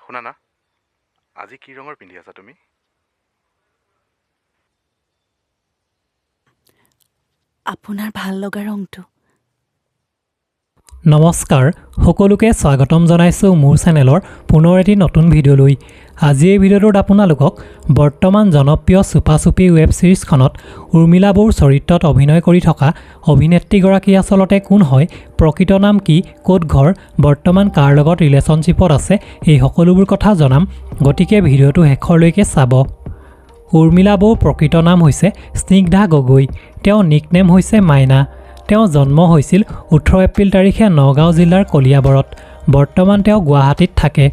শুনা না, আজি কি ৰঙৰ পিন্ধি আছা তুমি? আপোনাৰ ভাল লগা ৰংটো। নমস্কাৰ, সকলোকে স্বাগতম জনাইছোঁ মোৰ চেনেলৰ পুনৰ এটি নতুন ভিডিঅ'লৈ। আজি এই ভিডিঅ'টোত আপোনালোকক বৰ্তমান জনপ্ৰিয় চুপা চুপি ৱেব ছিৰিজখনত উৰ্মিলা বৌৰ চৰিত্ৰত অভিনয় কৰি থকা অভিনেত্ৰীগৰাকী আচলতে কোন হয়, প্ৰকৃত নাম কি, ক'ত ঘৰ, বৰ্তমান কাৰ লগত ৰিলেশ্যনশ্বিপত আছে, এই সকলোবোৰ কথা জনাম। গতিকে ভিডিঅ'টো শেষৰলৈকে চাব। উৰ্মিলা বৌৰ প্ৰকৃত নাম হৈছে স্নিগ্ধা গগৈ। তেওঁ নিকনেম হৈছে মাইনা। তেওঁ জন্ম হৈছিল 18 এপ্ৰিল তাৰিখে নগাঁও জিলাৰ কলিয়াবৰত। বৰ্তমান তেওঁ গুৱাহাটীত থাকে।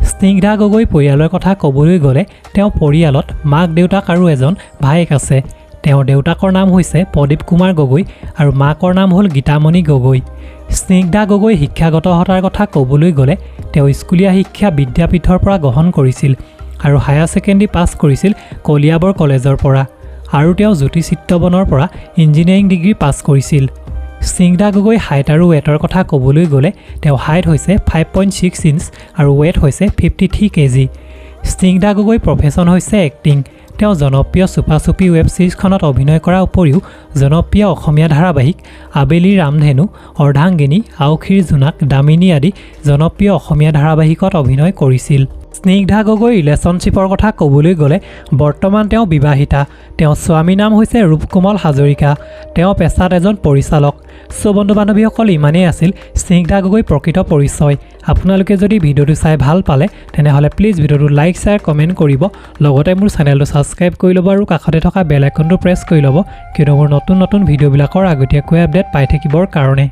স্নিগ্ধা গগৈ পৰিয়ালৰ কথা ক'বলৈ গ'লে তেওঁ পৰিয়ালত মাক, দেউতাক আৰু এজন ভায়েক আছে। তেওঁৰ দেউতাকৰ নাম হৈছে প্ৰদীপ কুমাৰ গগৈ আৰু মাকৰ নাম হ'ল গীতামণি গগৈ। স্নিগ্ধা গগৈ শিক্ষাগত অৰ্হতাৰ কথা ক'বলৈ গ'লে তেওঁ স্কুলীয়া শিক্ষা বিদ্যাপীঠৰ পৰা গ্ৰহণ কৰিছিল আৰু হায়াৰ ছেকেণ্ডেৰী পাছ কৰিছিল কলিয়াবৰ কলেজৰ পৰা আৰু তেওঁ জ্যোতি চিত্ৰবনৰ পৰা ইঞ্জিনিয়াৰিং ডিগ্ৰী পাছ কৰিছিল। স্নিগ্ধা গগৈ হাইট আৰু ৱেটৰ কথা ক'বলৈ গ'লে তেওঁ হাইট হৈছে 5.6 ইঞ্চ আৰু ৱেট হৈছে 53 কেজি। স্নিগ্ধা গগৈ প্ৰফেশ্যন হৈছে এক্টিং। তেওঁ জনপ্ৰিয় চুপা চুপি ৱেব ছিৰিজখনত অভিনয় কৰাৰ উপৰিও জনপ্ৰিয় অসমীয়া ধাৰাবাহিক আবেলিৰ ৰামধেনু, অৰ্ধাংগিনী, আউসীৰ জোনাক, দামিনী আদি জনপ্ৰিয় অসমীয়া ধাৰাবাহিকত অভিনয় কৰিছিল। স্নিগ্ধা গগৈ ৰিলেশ্যনশ্বিপৰ কথা ক'বলৈ গ'লে বৰ্তমান তেওঁ বিবাহিতা। তেওঁৰ স্বামীৰ নাম হৈছে ৰূপকোমল হাজৰিকা। তেওঁ পেছাত এজন পৰিচালক। চ' বন্ধু বান্ধৱীসকল, ইমানেই আছিল স্নিগ্ধা গগৈৰ প্ৰকৃত পৰিচয়। আপোনালোকে যদি ভিডিঅ'টো চাই ভাল পালে তেনেহ'লে প্লিজ ভিডিঅ'টো লাইক, শ্বেয়াৰ, কমেণ্ট কৰিব। লগতে মোৰ চেনেলটো ছাবস্ক্ৰাইব কৰি ল'ব আৰু কাষতে থকা বেল আইকনটো প্ৰেছ কৰি ল'ব, কিয়নো মোৰ নতুন নতুন ভিডিঅ'বিলাকৰ আগতীয়াকৈ আপডেট পাই থাকিবৰ কাৰণে।